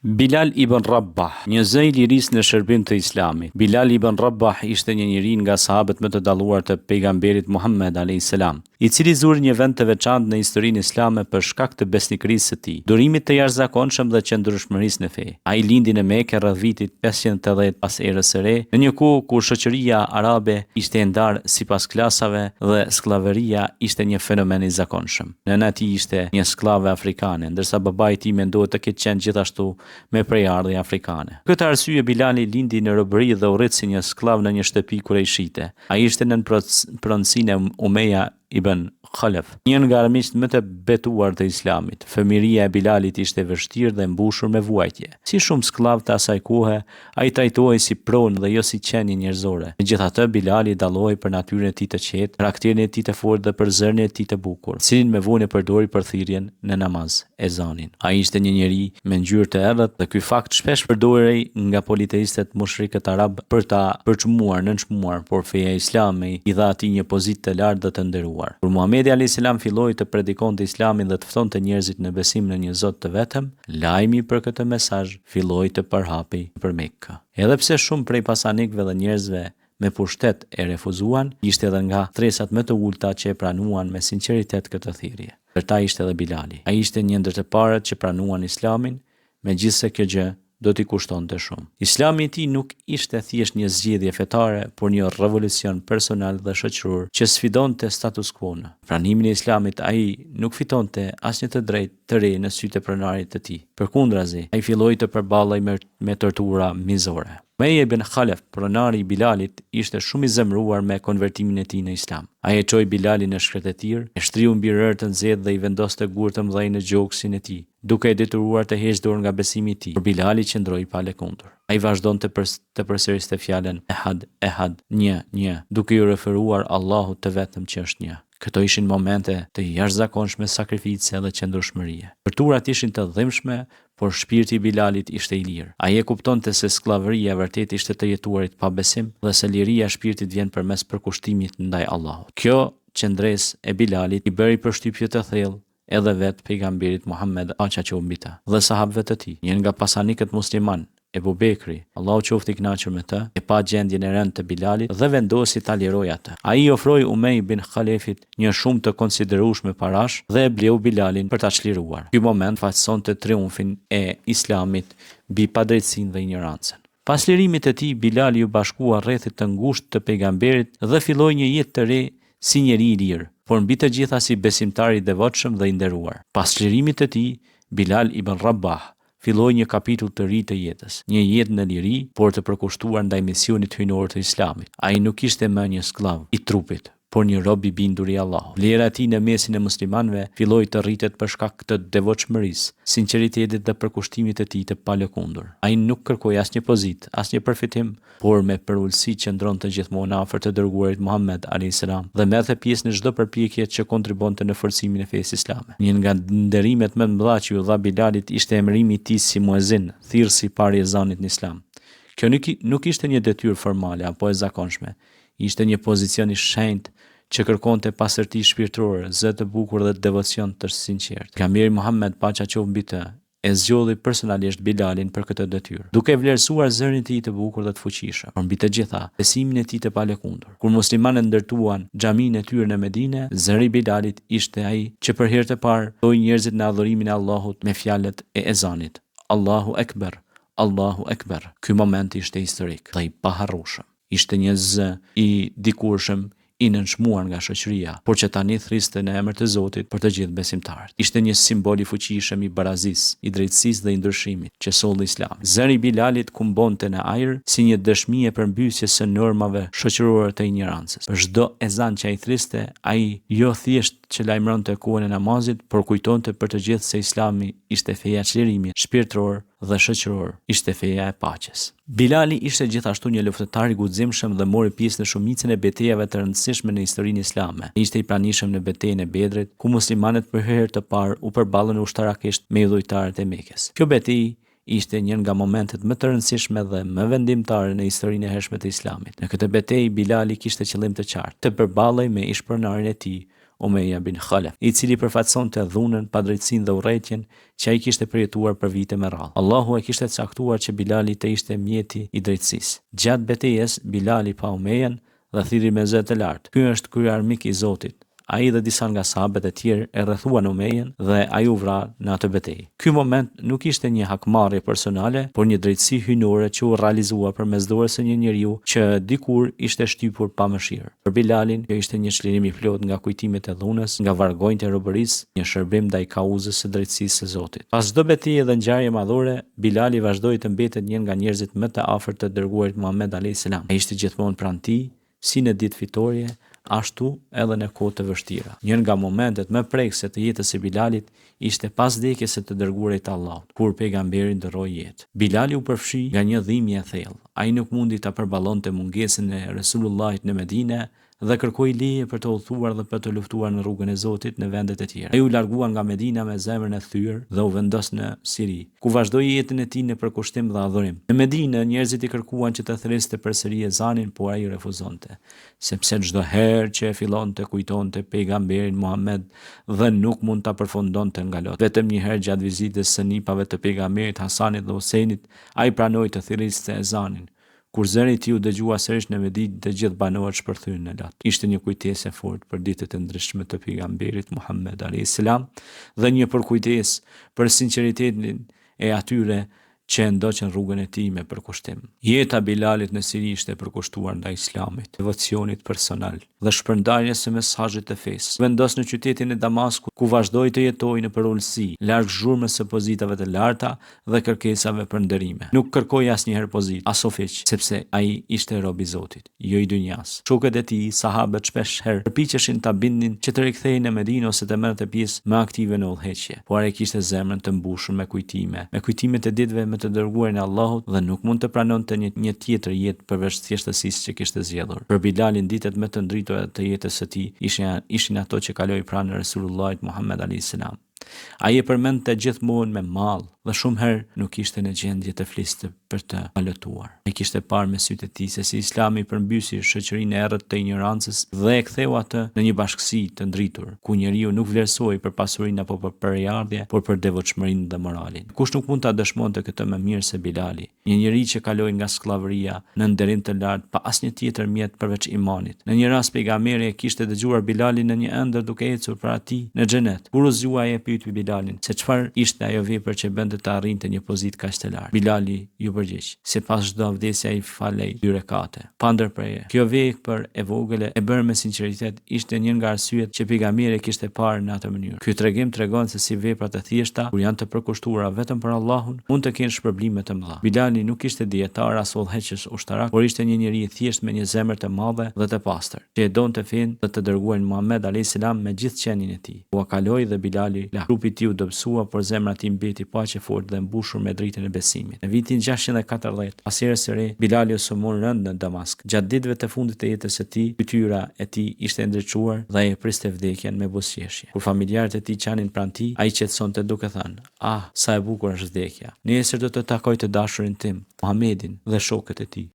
Bilal ibn Rabah, një zë i lirisë në shërbim të Islamit. Bilal ibn Rabah ishte një njeri nga sahabët më të dalluar të Pejgamberit Muhammed alejhi selam, i cili zuri një vend të veçantë në historinë islame për shkak të besnikërisë së tij, durimit të jashtëzakonshëm dhe qëndrueshmërisë në fe. Ai lindi në Mekë rreth vitit 580 pas erës së re, në një kohë kur shoqëria arabe ishte e ndarë sipas klasave dhe skllavëria ishte një fenomen i zakonshëm. Nëna e tij ishte një skllave afrikane, ndërsa babai i tij mendohet të ketë qenë gjithashtu me prejardhje afrikane. Për këtë arsye Bilali lindi në robëri dhe u rrit si një skllav në një shtëpi kurejshite. Ai ishte nën pronësinë e Umeja ibn Khalef, një nga armiqtë më të betuar të Islamit. Fëmijëria e Bilalit ishte e vështirë dhe e mbushur me vuajtje. Si shumë skllavë të asaj kohe, ai trajtohej si pronë dhe jo si qenie njerëzore. Megjithatë, Bilali dallohej për natyrën e tij të qetë, karakterin e tij të fortë dhe për zërin e tij të bukur, të cilin më vonë e përdori për thirrjen në namaz. ezanin. Ai ishte një njeri me ngjyrë të errët dhe ky fakt shpesh përdorej nga politeistët mushrikët arabë për ta përçmuar, nënçmuar, por feja islame i dha atij një pozitë të lartë dhe të nderuar. Kur Muhamedi alejhi selam filloi të predikonte Islamin dhe të ftonte njerëzit në besim në një Zot të vetëm, lajmi për këtë mesazh filloi të përhapej nëpër Mekë. Edhe pse shumë prej pasanikëve dhe njerëzve me pushtet e refuzuan, ishte edhe nga shtresat më të ulëta që e pranuan me sinqeritet këtë thirrje. Ndër ta ishte edhe Bilali. Ai ishte një ndër të parët që pranuan Islamin, megjithëse kjo gjë do t'i kushtonte shumë. Islami i tij nuk ishte thjesht një zgjedhje fetare, por një revolucion personal dhe shoqëror që sfidonte status quo-në. Me pranimin e Islamit ai nuk fitonte asnjë të drejtë të re në sytë e pronarit të tij. Përkundrazi, ai filloi të përballej me me tortura mizore. Umeje ibn Khalef, pronari i Bilalit, ishte shumë i zemëruar me konvertimin e tij në Islam. Ai e çoi Bilalin në shkretëtirë, e shtriu mbi rërë të nxehtë dhe i vendoste gurë të mëdhenj në gjoksin e tij, duke e detyruar të heqë dorë nga besimi i tij. Por Bilali qëndroi i palëkundur. Ai vazhdonte të përsëriste fjalën Ehad, Ehad, një, një, duke iu referuar Allahut të vetëm që është një. Këto ishin momente të jashtëzakonshme sakrifice dhe qëndrueshmërie. Torturat ishin të dhimbshme, Por shpirti i Bilalit ishte i lirë. Ai e kuptonte se skllavëria e vërtetë ishte të jetuarit pa besim dhe se liria e shpirtit vjen përmes përkushtimit ndaj Allahut. Kjo qëndresë e Bilalit i bëri përshtypje të thellë edhe vetë Pejgamberit Muhammed, paqja qoftë mbi të, dhe sahabëve të tij. Një nga pasanikët muslimanë, Ebu Bekri, Allahu qoftë i kënaqur me të, e pa gjendjen e rëndë të Bilalit dhe vendosi ta lirojë atë. Ai i ofroi Umej bin Khalefit një shumë të konsiderueshme parash dhe e bleu Bilalin për ta çliruar. Ky moment përfaqësonte triumfin e Islamit mbi padrejtësinë dhe injorancën. Pas lirimit të tij, Bilali iu bashkua rrethit të ngushtë të Pejgamberit dhe filloi një jetë të re si njeri i lirë, por mbi të gjitha si besimtar i devotshëm dhe i nderuar. Pas çlirimit të tij, Bilal ibn Rabah filloi një kapitull të ri të jetës, një jetë në liri, por të përkushtuar ndaj misionit hyjnor të Islamit. Ai nuk ishte më një skllav i trupit, por një rob i bindur i Allahut. Vlera e tij në mesin e muslimanëve filloi të rritet për shkak të devotshmërisë, sinqeritetit dhe përkushtimit të tij të palëkundur. Ai nuk kërkoi asnjë pozitë, asnjë përfitim, por me përulësi qëndronte gjithmonë afër të Dërguarit Muhammed, alejhi selam, dhe merrte pjesë në çdo përpjekje që kontribuonte në forcimin e fesë islame. Një nga nderimet më të mëdha që iu dha Bilalit ishte emërimi i tij si muezin, thirrësi i parë i ezanit në Islam. Kjo nuk nuk ishte një detyrë formale apo e zakonshme, ishte një pozicion i shenjtë që kërkonte pastërti shpirtërore, zë të bukur dhe devocion të sinqertë. Pejgamberi Muhammed, paqja qoftë mbi të, e zgjodhi personalisht Bilalin për këtë detyrë, duke e vlerësuar zërin e tij të bukur dhe të fuqishëm, por mbi të gjitha, besimin e tij të palëkundur. Kur muslimanët ndërtuan xhaminë e tyre në Medine, zëri i Bilalit ishte ai që për herë të parë ftoi njerëzit në adhurimin e Allahut me fjalët e ezanit, Allahu Ekber, Allahu Ekber. Ky moment ishte historik dhe i paharrueshëm. Ishte një zë i dikurshëm i nënçmuar nga shoqëria, por që tani thërriste në emër të Zotit për të gjithë besimtarët. Ishte një simbol i fuqishëm i barazisë, i drejtësisë dhe i ndryshimit që solli Islami. Zëri i Bilalit kumbonte në ajër si një dëshmi e përmbysjes së normave shoqërore të injorancës. Për çdo ezan që ai thërriste, ai jo thjesht që lajmëronte kohën e namazit, por kujtonte për të gjithë se Islami ishte feja e çlirimit shpirtëror dhe shoqëror, ishte feja e paqes. Bilali ishte gjithashtu një luftëtar i guximshëm dhe mori pjesë në shumicën e betejave të rëndësishme në historinë islame. Ai ishte i pranishëm në betejën e Bedrit, ku muslimanët për herë të parë u përballën ushtarakisht me idhujtarët e Mekës. Kjo betejë ishte një nga momentet më të rëndësishme dhe më vendimtare në historinë e hershme të Islamit. Në këtë betejë, Bilali kishte qëllim të qartë, të përballej me ish-pronarin e tij, Umeja bin Khalef, i cili përfaqësonte dhunën, padrejtësinë dhe urrejtjen që ai kishte përjetuar për vite me radhë. Allahu e kishte caktuar që Bilali të ishte mjeti i drejtësisë. Gjatë betejës, Bilali pa Umejen dhe thirri me zë të lartë, Ky është kryearmik i Zotit. Ai dhe disa nga sahabët e tjerë e rrethuan Umejen dhe ai u vra në atë betejë. Ky moment nuk ishte një hakmarrje personale, por një drejtësi hyjnore që u realizua përmes dorës së një njeriu që dikur ishte shtypur pa mëshirë. Për Bilalin, kjo ishte një çlirim i plotë nga kujtimet e dhunës, nga vargonjtë e robërisë, një shërbim ndaj kauzës së drejtësisë së Zotit. Pas çdo beteje dhe ngjarje madhore, Bilali vazhdoi të mbetet një nga njerëzit më të afërt të të Dërguarit Muhamed alejhi selam. Ai ishte gjithmonë pranë tij, si në ditë fitoreje, ashtu edhe në kohë të vështira. Një nga momentet më prekëse të jetës së Bilalit ishte pas vdekjes së të Dërguarit të Allahut, kur Pejgamberi ndërroi jetë. Bilali u përfshi nga një dhimbje e thellë. Ai nuk mundi ta përballonte mungesën e Resulullahit në Medine dhe kërkoi leje për të udhëtuar dhe për të luftuar në rrugën e Zotit në vende të tjera. Ai u largua nga Medina me zemrën e thyer dhe u vendos në Siri, ku vazhdoi jetën e tij në përkushtim dhe adhurim. Në Medinë, njerëzit i kërkuan që të thërriste përsëri ezanin, por ai refuzonte, sepse çdo herë që e fillonte kujtonte Pejgamberin Muhamed dhe nuk mund ta përfundonte nga lot. Vetëm një herë gjatë vizitës së nipave të Pejgamberit Hasanit dhe Husejnit, ai pranoi të thërriste ezanin. Kur zëri i tij u dëgjua sërish në Medinë, të gjithë banorët shpërthyen në lot. Ishte një kujtesë e fortë për ditët e ndritshme të Pejgamberit Muhamed alejhi selam dhe një përkujtesë për sinqeritetin e atyre që e ndoqën rrugën e tij me përkushtim. Jeta e Bilalit në Siri ishte e përkushtuar ndaj Islamit, devocionit personal dhe shpërndarjes së mesazhit të fesë. U vendos në qytetin e Damaskut, ku vazhdoi të jetojë në përulësi, larg zhurmës së pozitave të larta dhe kërkesave për nderime. Nuk kërkoi asnjëherë pozitë, as ofiq, sepse ai ishte rob i Zotit, jo i dynjasë. Shokët e tij, sahabët shpesh herë përpiqeshin ta bindnin që të rikthehej në Medinë ose të merrte pjesë më aktive në udhëheqje, por ai kishte zemrën të mbushur me kujtime, me kujtimet e ditëve me të Dërguarin e Allahut dhe nuk mund të pranonte një një tjetër jetë përveç thjeshtësisë që kishte zgjedhur. Për Bilalin ditët më të ndritura të jetës së tij ishin ishin ato që kaloi pranë Resulullahit Muhammed alejhi selam. Ai e përmendte gjithmonë me mall dhe shumë herë nuk ishte në gjendje të fliste për të pa lotuar. Ai kishte parë me sytë e tij se si Islami përmbysi shoqërinë e errët të injorancës dhe e ktheu atë në një bashkësi të ndritur, ku njeriu nuk vlerësohej për pasurinë apo për prejardhje, por për devotshmërinë dhe moralin. Kush nuk mund ta dëshmonte këtë më mirë se Bilali, Një njeri që kaloi nga skllavëria në nderim të lartë pa asnjë tjetër mjet përveç imanit. Në një rast Pejgamberi e kishte dëgjuar Bilalin në një ëndërr duke ecur para tij në xhenet. Kur u zgjua ai e pyeti Bilalin se çfarë ishte ajo vepër që e bënte të arrinte një pozitë kaq të lartë. Bilali iu përgjigj se pas çdo avdesi ai falej dy rekate. Pa ndërprerje. Kjo vepër e vogël e bërë me sinqeritet ishte një nga arsyet që Pejgamberi e kishte parë në atë mënyrë. Ky tregim tregon se si veprat e thjeshta, kur janë të përkushtuara vetëm për Allahun, mund të kenë shpërblime të mëdha. Bilali nuk ishte dijetar as udhëheqës ushtarak, por ishte një njeri i thjeshtë me një zemër të madhe dhe të pastër, që e donte fenë dhe të Dërguarin Muhamed alejhi selam me gjithë qenien e tij. Koha kaloi dhe Bilali u plak. Trupi i tij u dobësua, por zemra e tij mbeti po aq e fortë dhe e mbushur me dritën e besimit. Në vitin 640, pas erës së re, Bilali u sëmur rëndë në Damask. Gjatë ditëve të fundit të jetës së tij, fytyra e tij ishte e ndriçuar dhe ai e priste vdekjen me buzëqeshje. Kur familjarët e tij qanin pranë tij, ai i qetësonte duke thënë, Ah, sa e bukur është vdekja! Nesër do të takoj të dashurin tim, Muhamedin, dhe shokët e tij.